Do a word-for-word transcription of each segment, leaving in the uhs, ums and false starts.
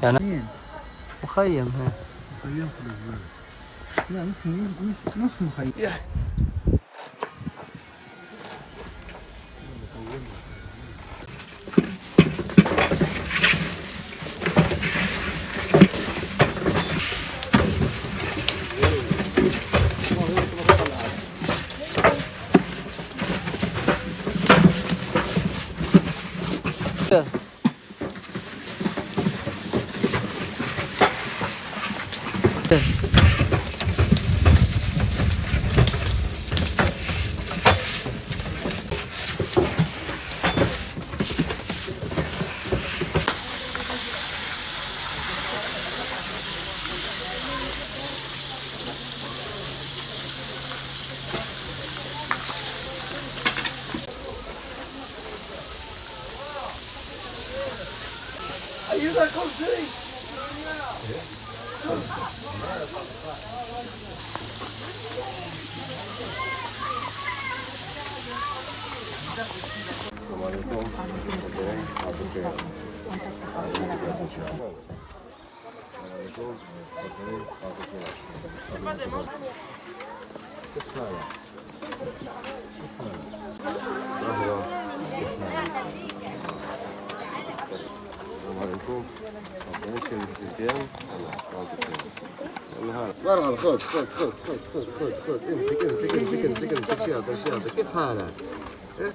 يعني مخيم، ها. مخيم بالنسبة لي. لا، مش، مش، مش، مش مخيم. مرحبا، خذ، خذ، خذ. امسك، امسك، امسك، امسك، امسك. شاطر، شاطر. كيف حالك؟ إيه؟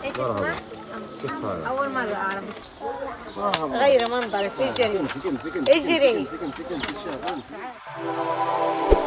ايش اسمه؟ أول مرة أعرف. غير منظرك، اجري. امسك، امسك، امسك، اجري. امسك، امسك، امسك، امسك، شاطر، امسك.